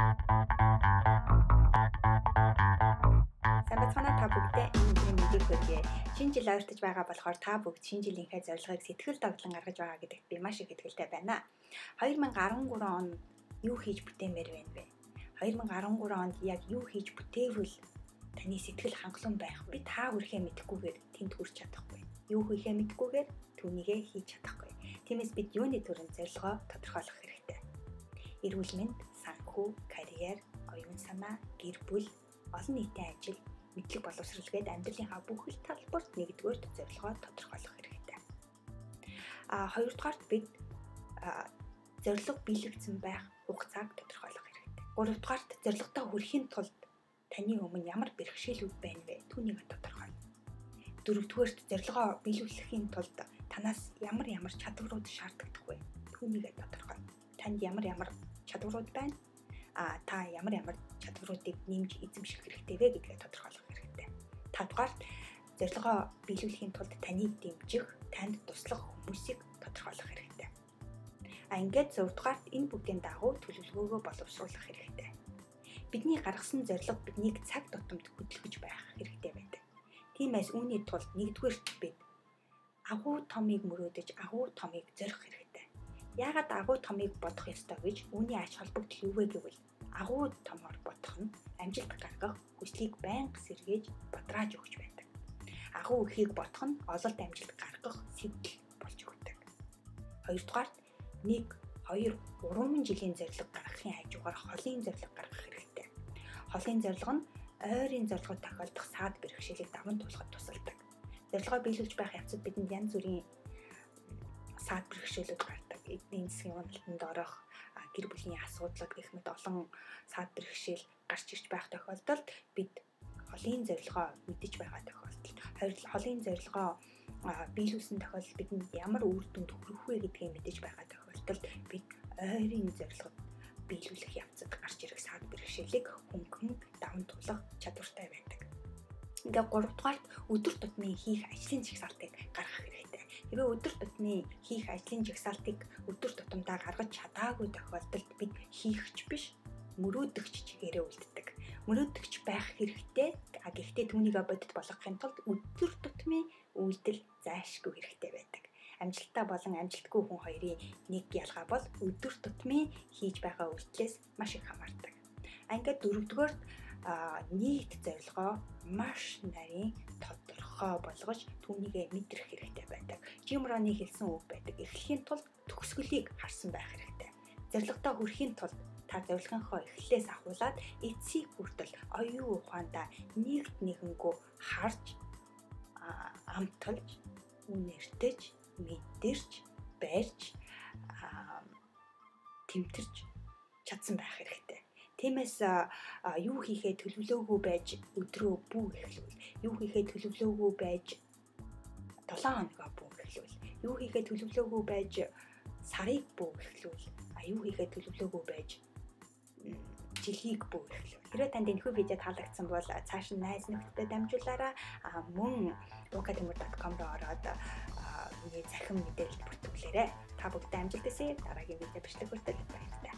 Сайн байцгаана, та бүгдээ энэ өдрийн мэндийг хүргэе. Шинэ жил ойртож байгаа болохоор та бүгд шинэ жилийнхээ зорилгыг сэтгэл догдлон гаргаж байгаа гэдэгт би маш их итгэлтэй байна. 2013 он юу хийж бүтээмээр байна вэ? 2013 онд яг юу хийж бүтээвэл таны сэтгэл хангалуун байх вэ? Би та хүрэхээ мэдэхгүйгээр тэнд хүрч чадахгүй. Юу хийхээ мэдэхгүйгээр түүнийгээ хийж чадахгүй. Тиймээс бид юуны түрүүнд зорилгоо тодорхойлох хэрэгтэй. Эрүүл мэнд, санхүү, карьер, оюун санаа, гэр бүл, олон нийтийн ажил, мэдлэг боловсрол гээд амьдралынхаа бүх л талбарт нэгдүгээрт зорилгоо тодорхойлох хэрэгтэй. Хоёрдугаарт бид зорилго биелэгдсэн байх хугацааг тодорхойлох хэрэгтэй. Гуравдугаарт зорилгодоо хүрэхийн тулд таны өмнө ямар бэрхшээлүүд байна вэ? Түүнийг тодорхойл. Дөрөвдүгээрт зорилгоо биелүүлэхийн тулд танаас ямар ямар чадварууд шаардагдах вэ? Түүнийг тодорхойл. Танд ямар ямар чадварууд байна? Та ямар ямар чадваруудыг нэмж эзэмших хэрэгтэй вэ гэдгээ тодорхойлох хэрэгтэй. Тавдугаарт зорилгоо биелүүлэхийн тулд таныг дэмжих, танд туслах хүмүүсийг тодорхойлох хэрэгтэй. Ингээд зурдугаарт энэ бүгдийн дагуу төлөвлөгөөгөө боловсруулах хэрэгтэй. Бидний гаргасан зорилго биднийг цаг тутамд хөдөлгөж байх хэрэгтэй байдаг. Тиймээс үүний тулд нэгдүгээрт бид агуу томыг мөрөөдөж, агуу томыг зорих хэрэгтэй. Яагаад агуу томыг бодох ёстой гэж үүний ач холбогдол юу вэ гэвэл агуу томоор бодох нь амжилт гаргах хүслийг байнга сэргээж бодрааж өгч байдаг. Агуу ихийг бодох нь ололт амжилт гаргах сэтэл болж өгдөг. Хоёрдугаарт 1, 2, 3 жилийн зорилго гаргахын хажуугаар холын зорилго гаргах хэрэгтэй. Холын зорилго нь ойрын зорилгод тохиолдох саад бэрхшээлийг даван туулахад тусалдаг. Зорилгоо биелүүлж байх явцад бидэнд янз бүрийн саад бэрхшээлүүд гардаг. Эдийн засгийн уналтанд орох, гэр бүлийн асуудлууд гэх мэт олон саад бэрхшээл гарч ирж байх тохиолдолд бид холын зорилгоо мэдэж байгаа тохиолдолд, холын зорилгоо биелүүлсэн тохиолдолд бидэнд ямар үр дүнд хүрэх вэ гэдгийг мэдэж байгаа тохиолдолд бид ойрын зорилгод биелүүлэх явцад гарч ирэх саад бэрхшээлийг хөнгөн даван туулах чадвартай байдаг. Ингээ гуравдугаарт өдөр тутмын хийх ажлын жагсаалтыг гаргах хэрэгтэй. Хэрвээ өдөр тутмын хийх ажлын жагсаалтыг өдөр тутамдаа гаргаж чадаагүй тохиолдолд бид хийхч биш, мөрөөдөгч чигээрээ үлддэг. Мөрөөдөгч байх хэрэгтэй. Гэхдээ түүнийгээ бодит болгохын тулд өдөр тутмын үйлдэл зайлшгүй хэрэгтэй байдаг. Амжилттай болон амжилтгүй хүн хоёрын нэг ялгаа бол өдөр тутмын хийж байгаа үйлдэлээс маш их хамаардаг. Ингээд дөрөвдүгээрт нийт зорилгоо маш нарийн тодорхой болгож түүнийгээ мэдрэх хэрэгтэй байдаг. Жим Роны хэлсэн үг байдаг. Эхлэхийн тулд төгсгөлийг харсан байх хэрэгтэй. Зорилгодоо хүрэхийн тулд та зорилгынхоо эхлэлээс ахуулаад эцсийг хүртэл оюун ухаандаа нэгт нэгэнгүү харж, амталж, үнэртэж, мэдэрч, барьж, тэмтэрч чадсан байх хэрэгтэй. Тиймээс юу хийхээ төлөвлөөгүй байж өдрөө бүү эхлүүл, юу хийхээ төлөвлөөгүй байж 7 хоногоо бүү эхлүүл, юу хийхээ төлөвлөөгүй байж сарыг бүү эхлүүл, юу хийхээ төлөвлөөгүй байж жилийг бүү эхлүүл. Хэрвээ танд энэхүү видео таалагдсан бол цааш нь найз нөхдөд дамжуулаарай. Мөн ukatemur.com руу ороод миний захин мэдээлэлд бүртгүүлээрэй. Та бүгдээ амжилт хүсье. Дараагийн видео бичлэг хүртэл баяртай.